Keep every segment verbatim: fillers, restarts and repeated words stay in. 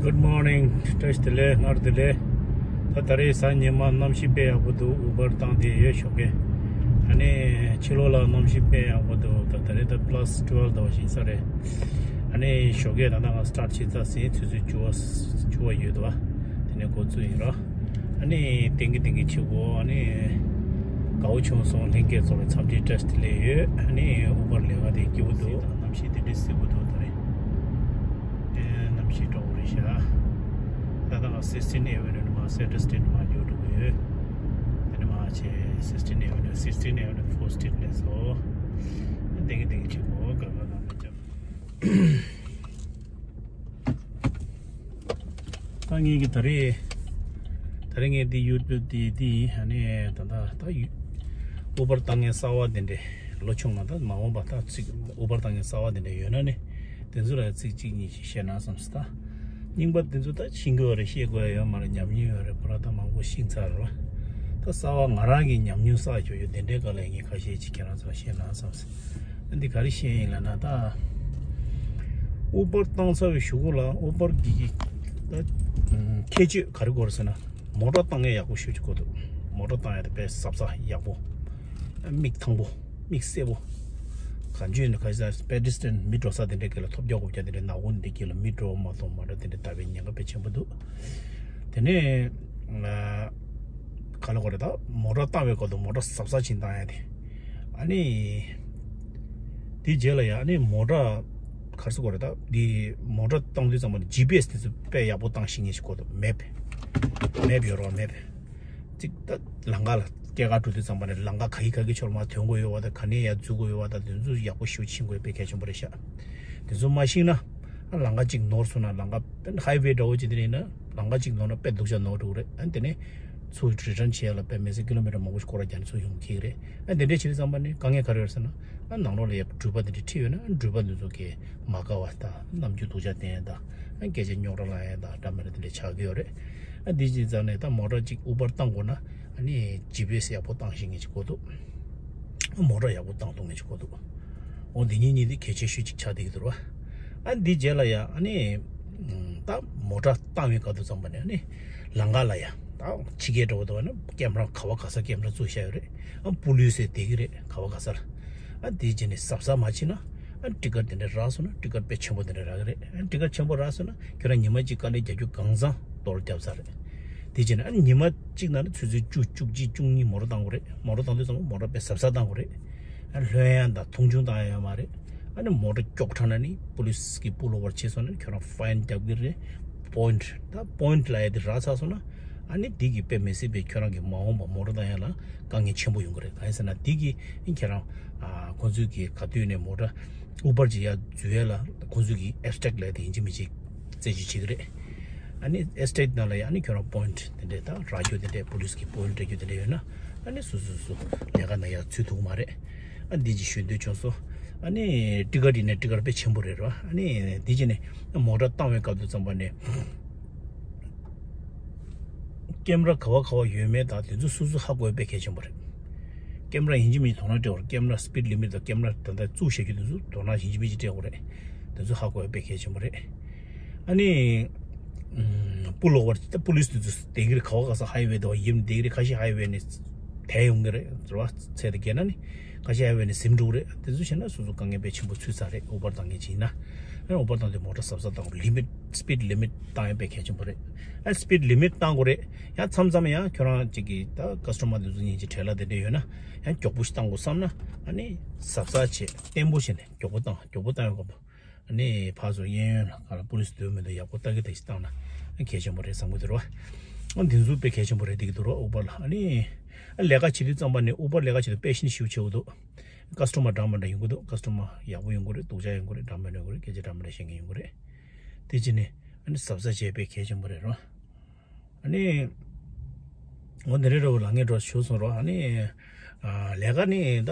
Good morning. བཀྲ་ཤིས་བདེ་ལེགས། སྔར་བདེ་ལེགས། ད་ད་རེས་གཟའ་ཉི་མ། གནམ་གཤིས་དཔེ་ཡག་པོ་འདུག Uber་བཏང་བསྡད་ཡོད་ཞོགས་ཀས། ཨ་ནི་ཕྱི་ལོགས་ལ་གནམ་གཤིས་དཔེ་ཡག་པོ་འདུག་ད་ད་རེས་ད་plus twelve འདྲ་བ་ཞིག་ཡིན་ས་རེད། ཨ་ནི་ཞོགས་ཀས་ད་ལྟ་ང་start བྱེད་ཚར་ཟིན། ཆུ་ཚོད་བཅུ་པ་བཅུ་པ་ཡོད་འདུག་ཨ་དེ་ནས་འགོ་བཙུགས་ཡིན་རོ། ཨ་ནི་ཏིང་གི་ཏིང་གི་བྱེད་དགོས། ཨ་ནི་དགའ་བོ་བྱུང་སོང་། ལྷན་རྒྱས་ཚོ་ལ་འཚམས་འདྲི་བཀྲ་ཤིས་བདེ་ལེགས་ཡོད། ཨ་ནི་Uber་ལས་ཀ་དེ་སྐྱིད་པོ་འདུག་གནམ་གཤིས་དེ་འདྲའི་བསིལ་པོ་འདུག་ད་རེས། ཨེ། གནམ་གཤིས་དྲོ་པོ་རེད་ཤག་ད་ལྟ་ང་sixteen Avenue་ནས་མར་Cedar Street་མར་རྒྱུགས་འགྲོ་གི་ཡོད། དེ་ནས་མར་བྱས་sixteen Avenue, sixteen Avenue, fourth Street་ལ་སོ། ཏིང་གི་ཏིང་གི་བྱེད་དགོས། དགའ་དགའ་ལ་ལ་ཅག་ད་ངེད་ཀྱི་ད་རེས། ད་རེས་ངས་འདི་YouTube་འདི་འདི་ཡིན། ཨ་ནི་ད་ལྟ་ད་ཡུ- Uber་བཏང་མཁན་གསར་པ་དེ་འདྲས། ལོ་ཆུང་བ་ད་མ་འོངས་པ་ད་ཚིག་Uber་བཏང་མཁན་གསར་པ་དེ་འདྲས་ཡོད་ན་ནི། དེ་ཚོ་ལ་ཚིག་གཅིག་གཉིས་ཤིག་བཤད་ན་བསམ་སོང་ད། རྙིང་པ་དེ་ཚོ་ད་ཤེས་དགོས་རེད། ཤེས་དགོས་ཡ་ཡོད་མ་རེད། ཉམས་མྱོང་ཡོད་རེད། པོ་ར་ད་མང་པོ་ཤེས་ཚར་རེད་བ། ད་གསར་པ་ང་རང་གི་ཉམས་མྱོང་བསགས་ཆོག་ཡོད། དེ་འདྲའི་སྐོར་ལ་ངས་ཁ་ཤས་ཅིག་ཁྱེད་རང་ཚོར་བཤད་ན་བསམ་སོང་། འདི་ག་རེ་བཤད་ཡིན་ལབ་ན། ད་Uber་བཏང་ཚར་བའི་གཞུག་གུ་ལ་Uber་གི་ད་ཁྱད་ཆོས་ག་རེ་དགོས་རེད་ཟེར་ན། མོ་ཊ་བཏང་ཡ་ཡག་པོ་ཞེ་ཅིག་དགོས་འདུག་མོ་ཊ་བཏང་ཡ་དེ་དཔེ་གཟབ་གཟབ་ཡག་པོ། མིག་ཐང་པོ། མིག་སེར་པོ། གང་ཅི་ཡིན་ན་ག་ས་pedestrian་མི་འགྲོ་ས་དེ་འདྲའི་སྐད་ལ་ཐོབ་རྒྱག་གོ་རྒྱག་དེ་འདྲའི་ནག་པོ་འདི་སྐད་ལ་མི་འགྲོ་མ་གཏོགས་མ་འགྲོ་དེ་འདྲའི་ལྟ་བའི་ཉེན་ཁ་དཔེ་ཆེན་པོ་འདུག་དེ་ནས་ག་ལ་གོ་རེད། ད་མོ་ཊ་བཏང་བའི་སྐབས་དུ་མོ་ཊ་གཟབ་གཟབ་ཅིག་བཏང་ཡ་དེ། ཨ་ནི། དེའི་རྗེས་ལ་ཡང་ཨ་ནི་མོ་ཊ་ག་རེ་ཟེར་དགོས་རེད། ད་འདི་མོ་ཊ་བཏང་དུས་ཙམ་པ་ནི་ཇི་པི་ཨེ་སི་དེ་ཚོ་དཔེ་ཡག་པོ་བཏང་ཤེས་མཁན་ཞིག་དགོས་འདུག་མེབ། མེབ་ཡོད་རེད་བ། མེབ། གཅིག་ད་ལམ་ཁ་ལ་སྐྱེལ་ག་འགྲོ་དུས་ཙམ་པ་ནི་ལམ་ཁ་ག་གི་ག་གི་ཕྱོགས་མར་ཐོན་དགོས་ཡོད་བ་དང་། ག་ནས་ཡར་འཛུལ་དགོས་ཡོད་བ་དང་། དེ་ཚོ་ཡག་པོ་ཞེ་པོ་ཤེས་དགོས་དཔེ་གལ་ཆེན་པོ་རེད་ཤག་དེ་ཚོ་མ་ཤེས་ན་ཨ་ལམ་ཁ་གཅིག་ནོར་སོང་ན། ལམ་ཁ་ཧའི་ཝེ་འདྲ་བོ་ཅིག་དེ་ཡིན་ན་ལམ་ཁ་གཅིག་ནོར་ན་དཔེ་སྡུག་ཅག་ནོར་འགྲོ་གི་རེད། ཨ་དེ་ནས་ཚུར་རི་ཊརན་བྱེད་ཡ་ལ་དཔེ་མི་སྲིད་ཀི་ལོ་མི་ཊར་མང་པོ་ཞིག་སྐོར་ར་རྒྱག་ནས་ཚུར་ཡོང་གི་རེད། ཨ་དེ་འདྲས་བྱེད་དུས་ཙམ་པ་ནི་དཀའ་ངལ་ག་རེ་ཡོད་རེད་ཟེར་ན། ཨ་ནང་ལོགས་ལ་ཡ་འགྲུལ་པ་དེ་འདྲས་ཁྲིད་ཡོད་ན། ཨ་འགྲུལ་པ་དེ་ཚོ་གིས་མ་དགའ་བ་དང་། རྣམ་འགྱུར་སྡུག་ཅག་བསྟན་ཡ་དང་། ཨ་སྐད་ཆ་རྙོག་དྲ་ལངས་ཡ་དང་འདྲ་མི་འདྲ་དེ་འདྲས་ཆགས་ཀྱི་ཡོད་རེད། ཨ་འདི་བྱས་ཙང་ནས་ད་མོ་ཊ་གཅིག་ཨུ་བར་བཏང་དགོས་ན། ཨ་ནི་ཇི་པི་ཨེ་སི་ཡག་པོ་བཏང་ཤེས་མཁན་ཅིག་དགོས་འདུག་ཨ་མོ་ཊ་ཡག་པོ་བཏང་ཐུབ་མཁན་ཅིག་དགོས་འདུག་འོ་འདི་གཉིས་གཉིས་དེ་གལ་ཆེ་ཤོས་ཅིག་ཆགས་བསྡད་ཀྱི་འདུག་ར། ཨ་འདི་རྗེས་ལ་ཡ་ཨ་ནི་ད་མོ་ཊ་བཏང་བའི་སྐབས་དུ་ཙམ་པ་ནས་ཨ་ནི་ལམ་ཁ་ལ་ཡ་ད་ཕྱི་རྒྱལ་འགྲོ་བ་དུ་བ་ན་ཀེམ་ར་ག་བ་ག་ས་ཀེམ་ར་བཙུགས་བཞག་ཡོད་རེད། ཨ་པུ་ལིས་ཟེར་བསྡད་ཀྱི་རེད་ག་བ་ག་ས་ལ། ཨ་འདི་རྗེས་ནས་གཟབ་གཟབ་མ་བྱས་ན། ཨ་ཊི་ཀཊ་དེ་འདྲ་རག་སོང་ན། ཊི་ཀཊ་དཔེ་ཆེན་པོ་དེ་འདྲ་རག་གི་རེད། ཨ་ཊི་ཀཊ་ཆེན་པོ་རག་སོང་ན་ཁྱོད་རང་ཉི་མ་གཅིག་དཀའ་ལས་རྒྱག་རྒྱུ་གང་ཚང་གཏོར་བརྒྱབ་ཚར་རེད། དེ་བྱས་ན་ཨ་ཉི་མ་གཅིག་ནང་ལ་ཆུ་ཚོད་བཅུ་བཅུ་གཅིག་བཅུ་གཉིས་མོ་ཊ་བཏང་དགོས་རེད། མོ་ཊ་བཏང་དུས་ཙམ་པ་མོ་ཊ་དཔེ་གཟབ་གཟབ་བཏང་དགོས་རེད། ཨ་ལྷོད་ཡངས་དང་མཐོང་ཆུང་བཏང་ཡ་ཡོད་མ་རེད། ཨ་ནི་མོ་ཊ་ཀྱོག་དྲགས་ན་ནི་པུ་ལིས་ཀྱིས་པུལ་ཨོ་བར་བྱས་སོང་ན་ཁྱོད་རང་ཕའིན་རྒྱག་གི་རེད། པོའིན་ཊི་ད་པོའིན་ཊི་ལབ་ཡ་དེ་རག་ཚར་སོང་ན། ཨ་ནི་འདི་གིས་དཔེ་མི་སྲིད་པའི་ཁྱོད་རང་གི་མ་འོངས་པ་མོ་ཊ་བཏང་ཡ་ལ་དཀའ་ངལ་ཆེན་པོ་ཡོང་གི་རེད། གང་ཡིན་ཟེར་ན་འདི་གིས་ཁྱེད་རང་ཨ་ཁོང་ཚོས་ཀྱིས་ག་དུས་ནས་མོ་ཊ་ཨུ་བར་ཅིག་ཡར་འཛུལ་ཡ་ལ་ཁོང་ཚོས་ཀྱིས་ཨེབ་སི་ཊེག་ཊི་ལབ་ཡ་དེ་ཡིན་གཅིག་མིན་གཅིག་རྩད་གཅོད་བྱེད་ཀྱི་རེད། ཨ་ནི་ཨེབ་སི་ཊེག་ཊི་ནང་ལ་ཡ་ཨ་ནི་ཁྱོད་རང་པོའིན་ཊི་དེ་འདྲས་ད་རག་རྒྱུ་དེ་འདྲས་པུ་ལིས་ཀྱི་པོའིན་ཊི་རག་རྒྱུ་དེ་འདྲས་ཡོད་ན་ཨ་ནི་སོ་སོ་སོ་ལས་ཀ་ནང་ཡར་ཚུད་ཐུབ་ཀྱི་མ་རེད། ཨ་འདི་ཅིག་ཞུ་འདོད་བྱུང་སོང་། ཨ་ནི་ཊི་ཀཊ་ཡིན་ན་ཊི་ཀཊ་དཔེ་ཆེན་པོ་རེད་རོ། ཨ་ནི་འདི་ཅིག་ནས་མོ་ཊ་བཏང་བའི་སྐབས་དུ་ཙམ་པ་ནས་ཀེམ་ར་ག་བ་ག་བ་ཡོད་མེད་དང་དེ་ཚོ་སོ་སོ་ཧ་གོ་ཡ་དཔེ་གལ་ཆེན་པོ་རེད། ཀེམ་ར་ཡིན་གཅིག་མིན་གཅིག་དོ་སྣང་སྤྲད་དགོས་རེད། ཀེམ་ར་སི་པིཌ་ལི་མིཊ་དང་ཀེམ་ར་ད་ལྟ་བཙུགས་བཞག་རྒྱུ་དེ་ཚོ་དོ་སྣང་ཡིན་གཅིག་མིན་གཅིག་སྤྲད་དགོས་རེད། དེ་ཚོ་ཧ་གོ་ཡ་དཔེ་གལ་ཆེན་པོ་རེད། ཨ་ནི། ཨམ། པུལ་ཨོ་བར་ད་པུ་ལིས་དེ་ཚོ་བསྡད་ཀྱི་རེད། ག་བ་ག་ས་ཧའི་ཝེ་དེ་བ་ཡིན་བསྡད་ཀྱི་རེད། ཁ་ཤས་ཧའི་ཝེ་ནས་དེད་ཡོང་གི་རེད། རེད་བ། ཚད་དེ་བརྒལ་ན་ནི་ཁ་ཤས་ཧའི་ཝེ་ནས་ཟིན་འགྲོ་གི་རེད། དེ་ཚོ་བྱས་ན་སོ་སོ་དཀའ་ངལ་དཔེ་ཆེན་པོ་ཚུད་ས་རེད། ཨུ་བར་བཏང་མཁན་ཅིག་ཡིན་ན། ཨ་ནི་ཨུ་བར་བཏང་དུས་མོ་ཊ་གཟབ་གཟབ་བཏང་དགོས། ལི་མིཊ་སི་པིཌ་ལི་མིཊ་བཏང་ཡ་དཔེ་གལ་ཆེན་པོ་རེད། ཨ་སི་པིཌ་ལི་མིཊ་བཏང་དགོས་རེད། ཡང་མཚམས་མཚམས་ཡང་ཁྱོད་རང་ཅིག་གིས་ད་ཀ་སི་ཊ་མར་དེ་ཚོ་གཉིས་ཀྱི་བྲེལ་བ་དེ་འདྲ་ཡོད་ན་ཡང་མགྱོགས་པོ་ཞིག་བཏང་དགོས་བསམ་ན། ཨ་ནི་གཟབ་གཟབ་བྱས་བརྟན་པོ་བྱས་ནས་མགྱོགས་པོ་བཏང་། མགྱོགས་པོ་བཏང་ཡོང་དགོས། ཨ་ནི་ཕར་ཚུར་གཡས་གཡོན་ལ་ག་ལ་པུ་ལིས་སྡོད་མི་འདུག་ཡག་པོ་ལྟ་གི་ལྟ་གི་བཏང་ན་གལ་ཆེན་པོ་རེད་བསམ་གི་འདུག་རོ། ཨ་འདི་ཚོ་དཔེ་གལ་ཆེན་པོ་རེད་བསྡད་ཀྱི་འདུག་རོ། ཨུ་བར་ལ། ཨ་ནི་ཨ་ལས་ཀ་བྱེད་དུས་ཙམ་པ་ནས་ཨུ་བར་ལས་ཀ་བྱེད་དུས་པེ་ཤན་ཞེ་པོ་བྱེད་དགོས་འདུག་ཀ་སི་ཊ་མར་འདྲ་མི་འདྲ་ཡོང་གི་འདུག་ཀ་སི་ཊ་མར་ཡག་པོ་ཡོང་གི་རེད། སྡུག་ཅག་ཡོང་གི་རེད། འདྲ་མི་འདྲ་ཡོང་གི་རེད། སྐད་ཆ་འདྲ་མི་འདྲ་བཤད་མཁན་ཡོང་གི་རེད། དེ་བྱས་ནས་ཨ་ནི་གཟབ་གཟབ་བྱས་དཔེ་གལ་ཆེན་པོ་རེད་རོ། ཨ་ནི། འོ་འདི་རེད་རོ། ལ་ངས་འགྲོ་ཞུ་སོང་རོ། ཨ་ནི། ཨ་ལས་ཀ་ནི་ད་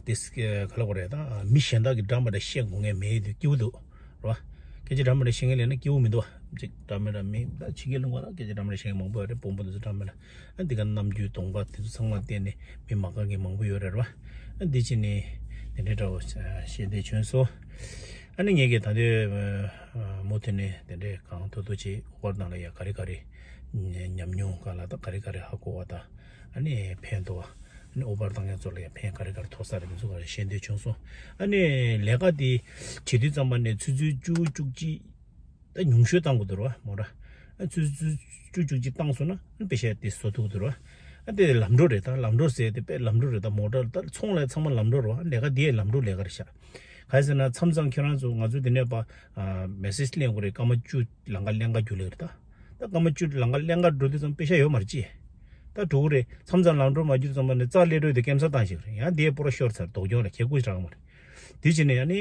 དེ་ག་ལ་གོ་རེད། ད་མི་གཞན་དག་གི་འདྲ་མི་འདྲ་བཤད་དགོས་མཁན་མེད་དུས་སྐྱིད་པོ་འདུག་རོ། སྐད་ཆ་འདྲ་མི་འདྲ་བཤད་མཁན་ལས་ན་སྐྱིད་པོ་མི་འདུག་བ། ཅིག་འདྲ་མི་འདྲ་མི་ད་ཕྱི་རྒྱལ་ལུང་པ་ལ་སྐད་ཆ་འདྲ་མི་འདྲ་བཤད་མཁན་མང་པོ་ཡོད་རེད། དཔོན་པོ་དེ་ཚོ་འདྲ་མི་འདྲ། ཨ་འདི་ག་ནམ་རྒྱུན་གདོང་པ་དེ་ཚོ་ཚང་མ་བསྟན་ནས་མི་མ་དགའ་མཁན་མང་པོ་ཡོད་རེད་རོ། ཨ་འདི་ཕྱིན་ནས་དེ་འདྲའི་འདྲ་བོ་བཤད་འདོད་བྱུང་སོང་། ཨ་ནི་ངས་ཀྱི་ད་ལྟའི་མུ་མཐུད་ནས་དེ་འདྲའི་གང་ཐུབ་ཐུབ་ཅིག་ཨུ་བར་ནང་ལ་ཡ་ག་རེ་ག་རེ་ཉམས་མྱོང་ག་ལ་དང་ག་རེ་ག་རེ་ཧ་གོ་བ་དང་། ཨ་ནི་ཕན་ཐོགས་པ། ཨ་ནི་ཨུ་བར་བཏང་མཁན་ཚོ་ལ་ཡ་ཕན་ག་རེ་ག་རེ་ཐོགས་ས་རེད། དེ་ཚོ་ག་རེ་ཤེས་འདོད་བྱུང་སོང་། ཨ་ནི་ལས་ཀ་དེ་བྱེད་དུས་ཙམ་པ་ནས་ཆུ་ཚོད་བཅུ་བཅུ་གཅིག་ད་ཉུང་ཤོས་བཏང་དགོས་འདུག་ར་མོ་ཊ། ཨ་ཆུ་ཚོད་བཅུ་བཅུ་གཅིག་བཏང་སོང་ན་ཨ་པེ་ཤ་དེ་བཟོ་ཐུབ་འདུག་ར། ཨ་དེ་ལམ་འགྲོ་རེད། ད་ལམ་འགྲོ་ཟེར་དེ་དཔེ་ལམ་འགྲོ་རེད། ད་མོ་ཊ་ད་ཚོང་ལ་ཚང་མ་ལམ་འགྲོ་རེད་བ། ལས་ཀ་དེ་ལམ་འགྲོ་ལས་ཀ་རེད་ཤག་ག་རེ་ཟེར་ན་མཚམས་མཚམས་ཁྱེད་རང་ཚོ་ང་ཚོ་དེ་ནས་པ་ཨ་མེ་སེ་ཇི་ལེན་དགོས་རེད། སྐར་མ་བཅུ་ལམ་ཁ་ལེན་ག་རྒྱུག་ལེ་རེད་ད། ད་སྐར་མ་བཅུ་ལམ་ཁ་ལེན་ག་འགྲོ་དུས་ཙམ་པེ་ཤ་ཡོད་མ་རེད་ཅི། ད་འགྲོ་གི་རེད། མཚམས་མཚམས་ལམ་འགྲོ་མ་རྒྱུག་དུས་ཙམ་པ་ནས་རྩ་ལས་འགྲོ་དེ་སྐེམ་ས་བཏང་ཞིག་རེད། ཡང་དེའི་སྤོ་ར་ཤོར་ཚར་རྡོག་རྒྱང་ལ་ཁེ་ཀུ་ཞིག་རག་མ་རེད། དེ་བྱས་ནས་ཨ་ནི་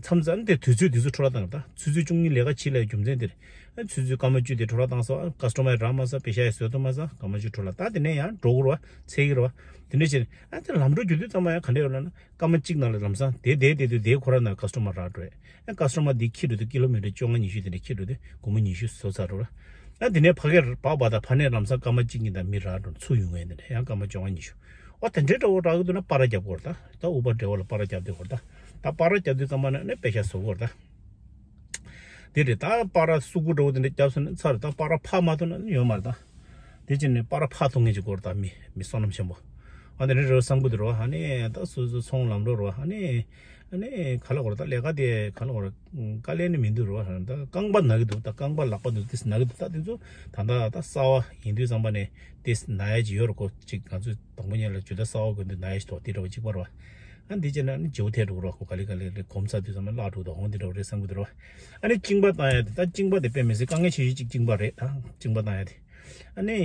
མཚམས་མཚམས་དེ་དུས་ཚོད་དུས་ཚོད་འཕྲོ་བརླག་བཏང་རེད། ད་ཆུ་ཚོད་བཅུ་གཉིས་ལས་ཀ་བྱེད་ལ་རྒྱུ་མཚན་དེ་རེད། ཨ་ཆུ་ཚོད་སྐར་མ་བཅུ་དེ་འཕྲོ་བརླག་བཏང་སོང་། ཨ་ཀ་སི་ཊོ་མར་རག་མ་སོང་། པེ་ཤ་ཡང་བཟོ་ཐུབ་མ་སོང་། སྐར་མ་བཅུ་འཕྲོ་བརླག་ད་དེ་ནས་ཡང་འགྲོ་གི་རེད་བ། ཚེག་གི་རེད་བ། དེ་འདྲ་བྱས་ནས་ཨ་དེ་ལམ་འགྲོ་རྒྱུག་དུས་ཙམ་པ་ཡང་ག་འདྲ་ཡོད་ལབ་ན། སྐར་མ་གཅིག་ནང་ལ་ལམ་སང་དེ་བསྡད་བསྡད་དུས་དེའི་ཁོ་རང་ནང་ཀ་སི་ཊོ་མར་རག་འགྲོ་རེད། ཨ་ཀ་སི་ཊོ་མར་འདི་འཁྱེར་འགྲོ་དུས་ཀི་ལོ་མི་ཊར་བཅོ་ལྔ་ཉི་ཤུ་དེ་འདྲ་འཁྱེར་འགྲོ་དུས་སྒོར་མོ་ཉི་ཤུ་བཟོ་ཚར་འགྲོ་ར། ཨ་དེ་ནས་ཕ་གིར་བབས་པ་དང་ཕ་ནས་ལམ་སང་སྐར་མ་གཅིག་གཉིས་དང་མི་རག་འགྲོ་ཚུར་ཡོང་ཡས་དེ་འདྲ་ཡང་སྐར་མ་བཅོ་ལྔ་ཉི་ཤུ། ཨོ་དེ་འདྲའི་འདྲ་བོ་རག་གི་འདུག་ན་པ་ར་རྒྱབ་དགོས་རེད་ད། ད་ཨུ་བར་འདྲ་བོ་ལ་པ་ར་རྒྱབ་བསྡད་དགོས་རེད་ད། ད་པ་ར་རྒྱབ་དུས་ཙམ་པ་ན་ཨ་ནི་པེ་ཤ་བཟོ་དགོས་རེད་ད། དེ་རེད། ད་པ་ར་སུ་གུ་འདྲ་བོ་དེ་འདྲ་བརྒྱབ་སོང་ན་ཚར། ད་པ་ར་ཕར་མ་ཐུག་ན་ཡོད་མ་རེད་ད། དེ་བྱས་ནས་པ་ར་ཕར་ཐུག་མཁན་ཅིག་དགོས་རེད་ད། མི་མི་བསོད་ནམས་ཆེན་པོ། ཨ་དེ་འདྲ་རེད་བསམ་གི་འདུག་ར། ཨ་ནི་ད་སོ་སོ་ཚོང་ལམ་འགྲོ་ར། ཨ་ནི་ཨ་ནི་ག་ལ་དགོས་རེད་ད། ལས་ཀ་དེ་ག་ལ་དགོས་རེད། དཀའ་ལས་ནི་མི་འདུག་ར། ད་རྐང་པ་ན་གི་འདུག་ད་རྐང་པ་ལག་པ་འདུག་དེ་ན་གི་འདུག་ད་དེ་ཚོ་ད་ད་ད་གསར་པ་ཡིན་དུས་ཙམ་པ་ནས་དེ་ན་ཡ་ཅིག་ཡོད་རེད་ཁོ། ཅིག་ང་ཚོས་དང་པོ་ཉིད་ལ་ཇུས་ད་གསར་པ་དགོས་འདུག་ན་ཡ་ཞིག་ཐོག་དེ་འདྲ་བ་གཅིག་པ་ར། ཨ་འདི་བྱས་ན་ཨ་ནི་བྱེའུ་ཐལ་འགྲོ་གི་རེད་བ། ཁོ་ག་ལེ་ག་ལེ་ལེ་གོམ་ཚར་དུས་ཙམ་ལ་བརླག་འགྲོ་འདུག་འོང་འདི་འདྲ་བ་རེད་བསམ་གི་འདུག་ར། ཨ་ནི་གཅིན་པ་བཏང་ཡ་དེ་ད་གཅིན་པ་དེ་དཔེ་མི་སྲིད་དཀའ་ངལ་ཆེ་ཤོས་གཅིག་གཅིན་པ་རེད་ད། གཅིན་པ་བཏང་ཡ་དེ། ཨ་ནི་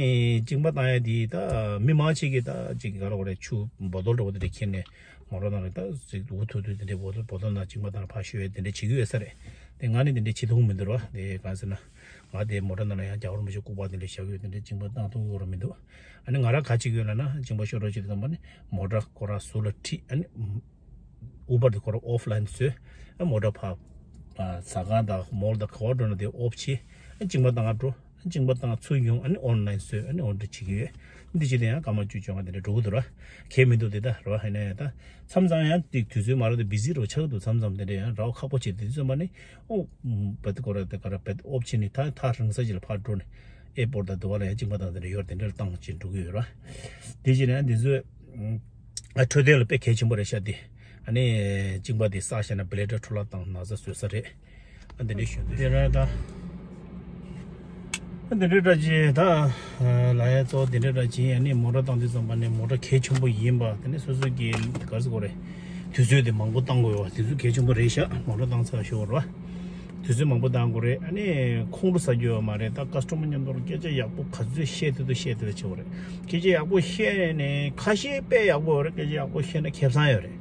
གཅིན་པ་བཏང་ཡ་དེ་ད་མི་མང་ཆེ་གི་ད་ཅིག་ག་རེ་ག་རེ་ཆུ་བོ་ཏོལ་འདྲ་བོ་དེ་འདྲ་ཁྱེར་ནས་མོ་ཊ་ནང་ལ་ད་ཅིག་འུ་ཐུག་དུས་དེ་འདྲའི་བོ་ཏོལ་བོ་ཏོལ་ནང་གཅིན་པ་བཏང་ཕར་ཤོད་ཡ་དེ་འདྲ་བྱེད་ཀྱི་ཡོད་ས་རེད། དེ་ང་ནི་དེ་འདྲ་བྱེད་ཐུབ་ཀྱི་མི་འདུག་ར། དེ་གང་ཟེར་ན་ང་དེ་མོ་ཊ་ནང་ལ་ཡང་རྒྱ་གར་མི་ཆོས་ལྐུགས་པ་དེ་འདྲ་བཞག་གི་ཡོད། དེ་འདྲ་གཅིན་པ་བཏང་ཐུབ་ཀྱི་ར་མི་འདུག་ཨ་ནི་ང་རང་ག་བྱེད་ཀྱི་ཡོད་ལབ་ན་གཅིན་པ་ཤོར་རོགས་བྱེད་དུས་ཙམ་པ་ནི་མོ་ཊ་ཁོ་རང་ཟུར་ལ་ཁྲིད། ཨ་ནི་ཨུ་བར་དེ་ཁོ་རང་ཨོཕ་ལའིན་བཟོས། ཨ་མོ་ཊ་ཕར་ཨ་ཟ་ཁང་དང་མོལ་དང་ག་པར་འགྲོ་ན་དེ་ཨོཕ་བྱེད། ཨ་གཅིན་པ་བཏང་ག་འགྲོ། ཨ་གཅིན་པ་བཏང་ཚུར་ཡོང་། ཨ་ནི་ཨོན་ལའིན་བཟོས། ཨ་ནི་ཨོར་ཌར་བྱེད་ཀྱི་ཡོད། འདི་བྱེད་དུས་ཡང་སྐར་མ་བཅུ་བཅོ་ལྔ་དེ་འདྲ་འགྲོ་གི་འདུག་ར། གལ་མི་འདུག་དེ་ད་ར་བ། ཧེ་ན་ཡང་ད་མཚམས་མཚམས་ཡང་ཏིག་དུས་ཚོད་མ་རག་དུས་བི་ཟི་རུ་ཆགས་ཀྱི་འདུག་མཚམས་མཚམས་དེ་འདྲ་ཡང་ར་བ་ཁག་པོ་བྱེད་དུས་ཙམ་པ་ནི་ཨོ་བད་ཀོ་ར་དེ་ག་ར་བད་ཨོཕ་བྱེད་ནི་ད་ཐག་རིང་ས་ཅིག་ལ་ཕར་འགྲོ་ནས་ཨེར་པོར་ཊི་དང་དུ་བ་ལ་ཡང་གཅིན་པ་བཏང་དེ་འདྲ་ཡོད་རེད། དེ་འདྲ་ལ་བཏང་བྱེད་འགྲོ་གི་ཡོད་ར། དེ་བྱས་ན་ཡང་འདི་ཚོས་ཨ་འཕྲོད་བསྟེན་ལ་དཔེ་གལ་ཆེན་པོ་རེད་ཤག་དེ་ཨ་ནི་གཅིན་པ་དེ་བསགས་བྱས་ན་བི་ལེ་ཌར་འཕྲོ་བརླག་དང་ན་ཚ་བཟོ་ས་རེད། ཨ་འདི་འདྲའི་ཞུ་འདོད་དེ་རེད་ད། ཨ་འདི་འདྲའི་འདྲ་ཅིག་ད་ལ་ཡ་གཙོ་བོ་འདི་འདྲའི་འདྲ་ཅིག་ཨ་ནི་མོ་ཊ་བཏང་དུས་ཙམ་པ་ནས་མོ་ཊ་གལ་ཆེན་པོ་ཡིན་པ། དེ་ནས་སོ་སོ་གི་ག་རེ་ཟེར་དགོས་རེད། དུས་ཚོད་དེ་མང་པོ་བཏང་དགོས་པ་དེ་ཚོ་གལ་ཆེན་པོ་རེད་ཤག་མོ་ཊ་བཏང་ཚར་ཞོར་ར། དུས་ཚོད་མང་པོ་བཏང་དགོས་རེད། ཨ་ནི་ཁོང་ཁྲོ་ཟ་རྒྱུ་ཡོད་མ་རེད། ད་ཀ་སི་ཊོ་མར་མཉམ་དུ་སྐད་ཆ་ཡག་པོ་ག་ཚོད་བཤད་ཐུབ་ཐུབ་བཤད་ཐུབ་ཐུབ་བྱེད་དགོས་རེད། སྐད་ཆ་ཡག་པོ་བཤད་ནས་ཁ་ཤས་དཔེ་ཡག་པོ་ཡོད་རེད། སྐད་ཆ་ཡག་པོ་བཤད་ན་ཁེ་བཟང་ཡོད་རེད།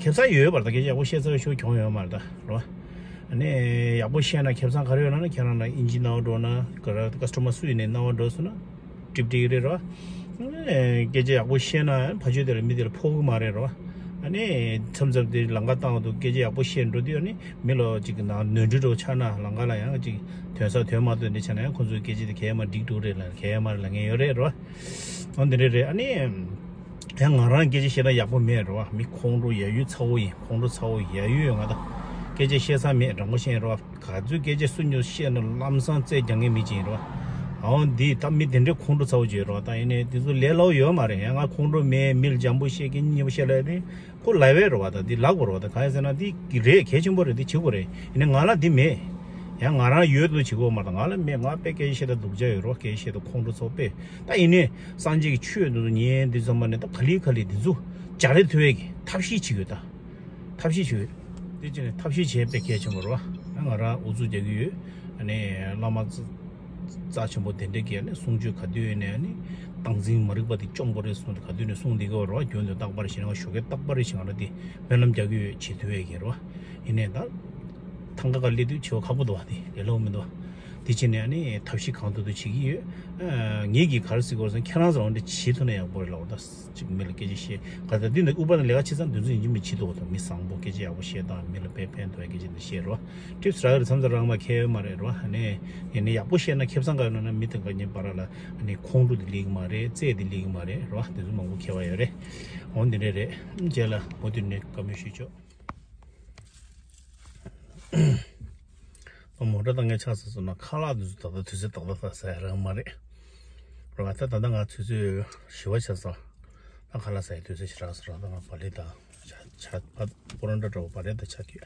ཁེ་བཟང་ཡོད་པ་རེད། ད་སྐད་ཆ་ཡག་པོ་བཤད་ཚར་ཤོག་གྱོང་ཡོད་མ་རེད་ད་རོ། ཨ་ནི་ཡག་པོ་བཤད་ན་ཁེ་བཟང་ག་རེ་ཡོད་ལབ་ན་ཁྱེད་རང་ལ་ཨིན་ཇི་ནང་འགྲོ་ན་ག་ར་ཀ་སི་ཊོ་མར་སུ་ཡིན་ནའི་རྣ་བ་འགྲོ་སོང་ན་ཀྲིབ་ཀྲིབ་རེད་རོ། སྐད་ཆ་ཡག་པོ་བཤད་ན་ཕ་ཆོས་དེ་ལ་མི་དེ་ལ་ཕོག་གི་མ་རེད་རོ། ཨ་ནི་མཚམས་མཚམས་དེ་ལམ་ཁ་བཏང་འདུག་སྐད་ཆ་ཡག་པོ་བཤད་འགྲོ་དུས་ཨ་ནི་མི་ལ་ཅིག་ནང་ནོར་འཁྲུལ་འགྲོ་ཆགས་ན་ལམ་ཁ་ལ་ཡང་ཅིག་ཐོན་ས་ཐོན་མ་ཐོན་དེ་ཆགས་ན་ཡང་ཁོང་ཚོའི་སྐད་ཆ་དེ་གས་མ་འགྲིག་འགྲོ་རེད་ལ་གས་མ་རེད་ལ་ངས་ཡོད་རེད་རོ། འོ་འདི་འདྲ་རེད། ཨ་ནི་ཡང་ང་རང་སྐད་ཆ་བཤད་ན་ཡག་པོ་མེད་རོ། མི་ཁོང་ཁྲོ་ཡ་ཡོད་ཚ་བོ་ཡིན། ཁོང་ཁྲོ་ཚ་བོ་ཡ་ཡོད་ཡོད། ང་ད་སྐད་ཆ་བཤད་ས་མེད། དྲང་པོ་བཤད་རོ། ག་ཚོད་སྐད་ཆ་སུ་ཉོ་བཤད་ན་ལམ་སང་རྩེད་རྒྱག་མཁན་མི་ཅིག་ཡིན་རོ། ཨའོ་འདི་ད་མི་དེ་འདྲའི་ཁོང་ཁྲོ་ཚ་བོ་ཅིག་ཡོད་རོ། ད་ཡིན་ནའི་དེ་ཚོ་ལས་སླ་བོ་ཡོད་མ་རེད། ཡང་ང་ཁོང་ཁྲོ་མེད། མི་ལ་འཇམ་པོ་བཤད་མཁན་སྙན་པོ་བཤད་ལ་ཡ་དེ་ཁོ་ལབ་པས་རོ་བ། ད་འདི་ལབ་དགོས་རོ་བ། ད་གང་ཡིན་ཟེར་ན་འདི་རེད། གལ་ཆེན་པོ་རེད། འདི་བྱེད་དགོས་རེད། ཡིན་ནའི་ང་ལ་འདི་མེད། ཡང་ང་རང་ཡོད་དུ་བྱེད་དགོས་མ་རེད། ང་ལ་མེད། ང་དཔེ་སྐད་ཆ་བཤད་ད་སྡུག་ཅག་ཡོད་རོ། སྐད་ཆ་བཤད་ད་ཁོང་ཁྲོ་ཚ་བོ་དཔེ། ད་ཡིན་ནའི་སངས་རྒྱས་ཀྱི་ཆོས་འདི་ཚོ་ཉན་འདི་ཚོ་མ་ནི་ད་ག་ལེ་ག་ལེ་འདི་ཚོ་སྦྱང་རེས་ཐུབ་ཡས་ཀྱི་ཐབས་ཤེས་བྱེད་དགོས་ད། ཐབས་ཤེས་བྱེད་དགོས། དེ་བྱས་ནས་ཐབས་ཤེས་བྱེད་དཔེ་གལ་ཆེན་པོ་རེད་བ། ང་རང་ཨུ་ཚུགས་རྒྱག་གི་ཡོད། ཨ་ནི་བླ་མ་རྩ་རྩ་ཆེན་པོ་དེ་འདྲས་ཀྱི་ཨ་ནི་གསུང་ཆོས་ག་དུས་ཡོད་ནས་ཨ་ནི་སྟངས་འཛིན་མ་རིག་པ་དེ་བཅོམ་དགོས་རེད་གསུངས་ཏེ་ག་དུས་ནས་གསུངས་བསྡད་ཀྱི་ཡོད་རེད་བ། རྒྱུན་དུ་རྟག་པར་ཞེ་ན་ཞོགས་ཀས་རྟག་པར་ཞིག་ང་རང་དེ་སྨོན་ལམ་རྒྱག་གི་ཡོད། བྱེད་ཐུབ་ཡས་ཀྱི་རེད་བ། ཡིན་ནའི་ད་ཐང་ག་ག་སླེབས་དུས་བྱེད་པ་ཁག་པོ་འདུག་བ། དེ་ལས་སླ་བོ་མི་འདུག་བ། དེ་བྱས་ནས་ཨ་ནི་ཐབས་ཤེས་གང་ཐུབ་ཐུབ་བྱེད་ཀྱི་ཡོད། ཨ་ངེད་ཀྱིས་ག་རེ་ཟེར་དགོས་ཟེར་ན་ཁྱེད་རང་ཚོ་འོ་འདྲ་བྱེད་ཐུབ་ན་ཡག་པོ་རེད་ལབ་པ་ད། ཅིག་མི་ལ་སྐད་ཆ་བཤད་ག་ད་འདི་ནི་ཨུ་པ་ནི་ལས་ཀ་བྱེད་ཙང་འདི་ཚོ་ཡིན་གཅིག་མིན་གཅིག་འདུག་བ། ད་མི་བཟང་པོ་སྐད་ཆ་ཡག་པོ་བཤད་དང་མི་ལ་དཔེ་ཕན་ཐོགས་ཡ་སྐད་ཆ་འདི་བཤད་རོ། ཊིབ་སི་རག་གི་རེད། མཚམས་མཚམས་རང་མ་ཁེལ་ཡོད་མ་རེད་རོ། ཨ་ནི་ཡིན་ནའི་ཡག་པོ་བཤད་ན་ཁེ་བཟང་ག་ཡོད་ན་ན་མི་དང་ག་གཉིས་བར་ལ་ཨ་ནི་ཁོང་ཁྲོ་དེ་སླེབས་ཀྱི་མ་རེད། རྩེད་དེ་སླེབས་ཀྱི་མ་རེད་རོ། དེ་ཚོ་མང་པོ་ཁེལ་བ་ཡོད་རེད། འོ་འདི་འདྲ་རེད། རྗེས་ལ་མུ་མཐུད་ནས་བཀའ་མོལ་ཞུས་ཆོག་མོ་ཊ་བཏང་མཁན་ཆགས་ཚར་སོང་ན་ཁ་ལག་དེ་ཚོ་ད་ལྟ་དུས་ཚོད་ཏག་ཏག་ཏག་ཟ་ཡ་རང་མ་རེད། རེད་བ། ད་ད་ལྟ་ང་ཆུ་ཚོད་བཞི་པ་ཆགས་སོང་། ད་ཁ་ལག་ཟ་ཡ་དུས་ཚོད་ཞེ་དྲག་སོང་ར། ད་ང་བག་ལེབ་དང་ཇ་ཇ་ཕ་པོ་རོན་ཊ་འདྲ་བོ་བག་ལེབ་དང་ཇ་གི།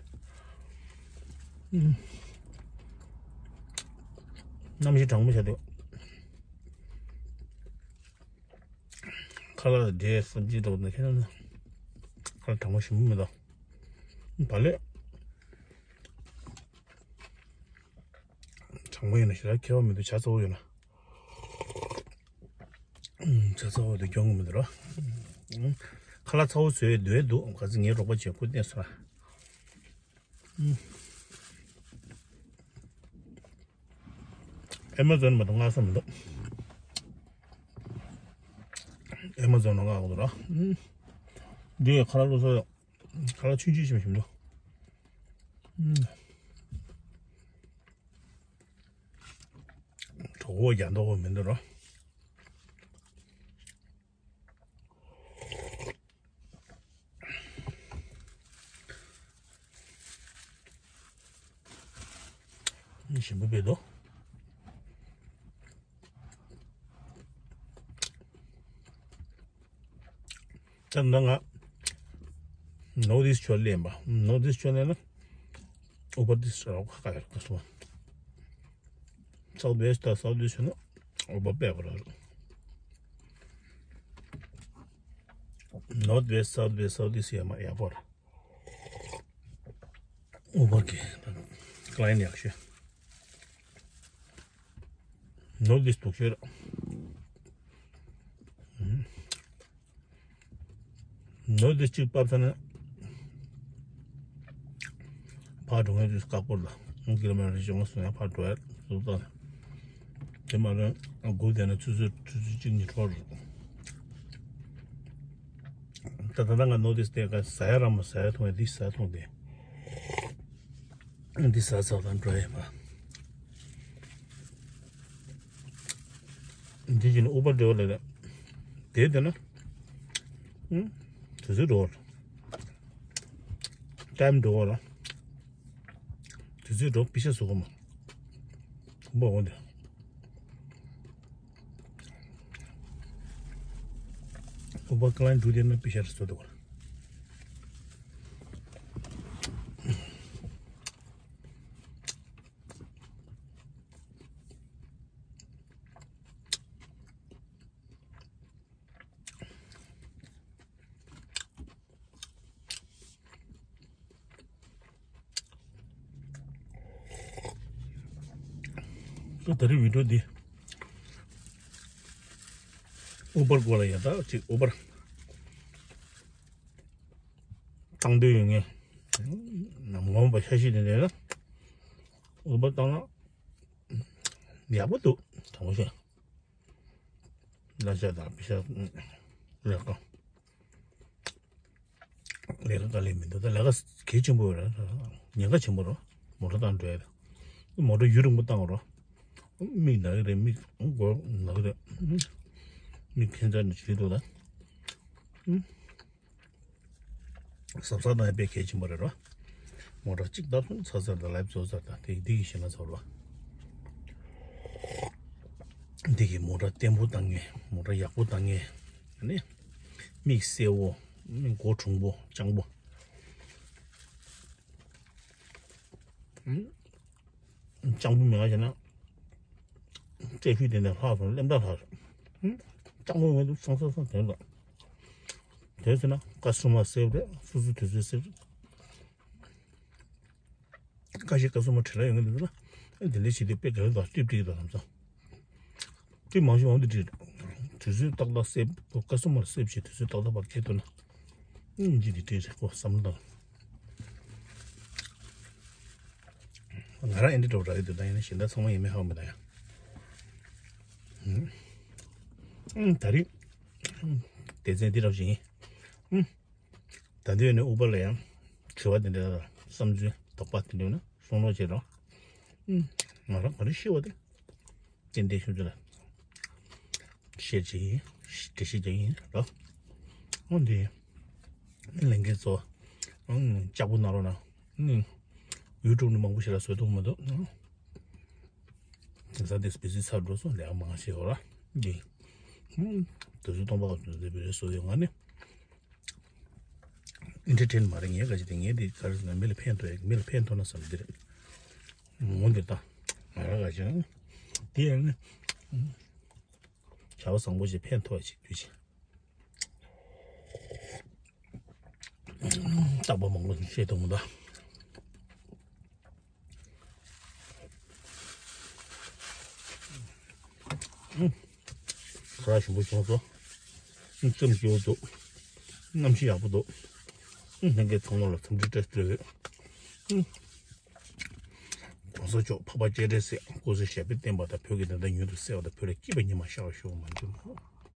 ཨུམ། གནམ་གཤིས་གྲང་མོ་ཆགས་འདུག་ཁ་ལག་དང་འབྲས་སབ་ཇི་འདྲ་བོ་ནང་ཁྱེད་རང་ཁ་ལག་གྲང་མོ་ཞིམ་པོ་མི་འདུག་བག་ལེབ་གྲང་མོ་ཡིན་ན་ཞེ་དྲག་ཁྱད་པར་མི་འདུག་ཇ་ཚ་པོ་ཡོད་ན། ཨུམ། ཇ་ཚ་པོ་དེ་གྱོང་གི་མི་འདུག་ར། ཨུམ། ཁ་ལག་ཚ་པོ་བཟོས་འདོད་འདུག་ག་ཚོད་ངའི་རོགས་པ་བྱེད་སྐུ་བསྟན་སོང་ར། ཨུམ། ཨེ་མ་ཛོན་མ་གཏོགས་མངགས་ས་མི་འདུག་ཨེ་མ་ཛོན་ལ་མངགས་དགོས་འདུག་ར། ཨུམ། འདི་ཁ་ལག་བླུགས་ས་ཁ་ལག་ཆུང་ཆུང་ཞིག་ཞིམ་འདུག་ཨུམ། གྲོད་ཁོག་རྒྱག་མདོག་ཁོ་མི་འདུག་ར། ཞིམ་པོ་བྱས་འདུག་ད་ནང་ང་North East ཕྱོགས་སླེབས་པ། North East ཕྱོགས་སླེབས་ན་Uber Eats རག་ཁག་ཁག་ཡོད་རེད། South West དང་South East ཕྱོགས་ན་Uber དཔེ་ཡག་པོ་རག་རེད། North West, South West, South East ཡ་མ་ཡག་པོ་རེད། Uber གི་client ཡག་ཤོས། North East སྡུག་ཤོས་རེད། North East གཅིག་ཕབ་ཚར་ན་ཕར་འགྲོ་མཁན་དུས་སྐག་པོ་ལ་ཀི་ལོ་མི་ཊར་བཞི་ལྔ་སོང་ཡང་ཕར་འགྲོ་ཡ་སུ་ཙང་། དེ་མ་རེད། སྒུག་བསྡད་ན་ཆུ་ཚོད་ཆུ་ཚོད་གཅིག་གཉིས་འཕྲོ་རེད། ད་ད་ལྟ་ང་North East དེ་ག་ཟ་ཡ་རག་མ་ཟ་ཡ་མཐོང་ཡ་འདི་ཟ་མཐོང་དེ། འདི་ཟ་ཟ་དང་འགྲོ་ཡ་མ། འདི་བཞིན་Uber འགྲོ་ལ་རེད། དེ་དེ་ན། ཨུམ། དུས་ཚོད་འགྲོ་བ་རེད། time འགྲོ་བ་རེད། དུས་ཚོད་འགྲོ་པི་ཤ་བཟོ་གོ་མ། Uber འོང་དེ། Uber client འགྲོ་དེ་ན་པི་ཤ་རེ་བཟོ་འདུག་ག་ད་རེས་video འདི་Uber སྐོར་ལ་ཡ་ད་ཅིག་Uber བཏང་འདོད་ཡོད་ངེས། ངོ་མ་ཤ་ཤི་དེ་འདྲ་ན་Uber བཏང་ན་ཡག་པོ་འདུག་དྲང་པོ་བཤད། གླ་ཆ་དང་པི་ཤ་ལས་ཀ་ལས་ཀ་དཀའ་ལས་མི་འདུག་ད་ལས་ཀ་གལ་ཆེན་པོ་རེད། ཉེན་ཁ་ཆེན་པོ་རེད། མོ་ཊ་བཏང་འགྲོ་ཡ་རེད། མོ་ཊ་ཡུན་རིང་པོ་བཏང་རོགས། མིག་ན་གི་རེད། མིག་མགོ་ན་གི་རེད། མིག་ཁེན་ཚ་ནས་བྱེད་འདུག་ད། གཟབ་གཟབ་གནང་ཡ་དཔེ་གལ་ཆེན་པོ་རེད་རོ། མོ་ཊ་གཅིག་བཏབ་སོང་ཚར་ཚར་དང་live བཟོ་ཚར་དང་དེ་འདི་གི་ཞེ་ན་ཚོར་བ། འདི་གི་མོ་ཊ་བརྟན་པོ་བཏང་ངེས། མོ་ཊ་ཡག་པོ་བཏང་ངེས། ཨ་ནི། མིག་གསལ་བོ། མིག་མགོ་གྲུང་པོ་སྤྱང་པོ། སྤྱང་པོ་མི་ང་བྱས་ན། རྩེ་ཕུད་དེ་ནས་ལྷག་སོང་། སླེབས་ད་ལྷག་སོང་། སྤྱང་པོ་མི་འདུག་སང་སང་སང་དོན་དང་། དེ་ཟེར་ན་ཀ་སི་ཊོ་མར་སེབ་རེད། སོ་སོ་དུས་ཚོད་སེབ་རེད། ཁ་ཤས་ཀ་སི་ཊོ་མར་བྲེལ་བ་ཡོང་གི་འདུག་ན། དེ་འདྲ་བྱེད་དུས་དཔེ་དགའ་བོ་དང་སྤྲེལ་སྤྲེལ་གྱི་དང་ལམ་སང་། དེ་མང་ཤོས་འོང་དུས་བྲེལ། དུས་ཚོད་ཏག་ཏག་སེབ། ཀ་སི་ཊོ་མར་སེབ་བྱེད་དུས་ཚོད་ཏག་ཏག་ཕར་ཁྱེར་ཐུབ་ན། ཨིན་ཇི་དེ་བྲེལ་རེད་ཁོ་བསམ་བློ་བཏང་། ང་རང་ཨེ་འདྲ་འདྲ་བོ་རག་གི་འདུག་ད་ཡིན་ན་གཞན་དག་ཚང་མ་ཡིན་མིན་ཧ་གོ་མི་ད་ཡ། ཨུམ། ད་རེས་སྡེ་ཚན་འདི་འདྲ་བོ་ཞིག་ཡིན། ཨུམ། ད་འདི་ནས་ཨུ་པ་ལ་ཡང་དྲི་བ་དེ་འདྲ་བསམ་ཚུལ་དོགས་པ་དེ་འདྲ་ཡོད་ན་གསུང་རོགས་བྱེད་རོགས། ཨུམ། ང་རང་ག་རེ་ཤེས་པ་དེ། ཏན་ཏན་ཤུ་ཅི་ལ། བཤད་ཅིག་ཡིན། འགྲེལ་བཤད་ཅིག་ཡིན་རོགས། ཨོ་འདི། ལས་འགན་ཚོ། ཨུམ། ལྕགས་པོ་ནང་ལོགས་ན། ཨུམ། ཡུ་ཊུབ་ནས་མང་པོ་ཞིག་ལ་བཟོ་ཐུབ་མི་འདུག་དེང་སང་དེ་བི་ཟི་ཚར་འགྲོ་སོང་། ལས་ཀ་མང་ཞིག་ཡོད་ར། འདི་དུས་ཚོད་སྟོང་པ་ག་ཚོད་དེ་བི་རེ་བཟོ་ཡོད། ང་ནི་ཨེན་ཊར་ཊེན་མ་རེད། ངས་ག་ཅི་དེ་ངས་དེ་ག་རེ་ཟེར་ན་མི་ལ་ཕན་ཐོགས་ཡ། མི་ལ་ཕན་ཐོགས་ན་བསམ་འདི་རེད། འོ་འདི་ད་ང་ར་ག་ཅི་དེ་ཡང་ནི་བྱ་བ་བཟང་པོ་ཞིག་ཕན་ཐོགས་ཡ་ཞིག་དུས་ཆེ། རྟག་པར་མང་པོ་བཤད་ཐུབ་མི་འདུག་ཨུམ། ཁ་ཞིམ་པོ་བྱུང་སོང་། ཨུམ། ཙམ་སྐྱོ་འདུག་གནམ་གཤིས་ཡག་པོ་འདུག་ཨུམ། ལྷན་རྒྱས་ཚང་མ་ལ་འཚམས་འདྲི་བཀྲ་ཤིས་བདེ་ལེགས། ཨུམ། གོང་ས་མཆོག་འཕགས་པ་སྤྱན་རས་གཟིགས་སྐུ་ཚེ་ཞབས་པད་བརྟན་པ་དང་། བོད་ཀྱི་བདེན་མཐའ་མྱུར་དུ་གསལ་བ་དང་། བོད་ལ་སྐྱིད་པ་ཉི་མ་ཤར་བར་ཤོག་མ་འགྱུར་མ།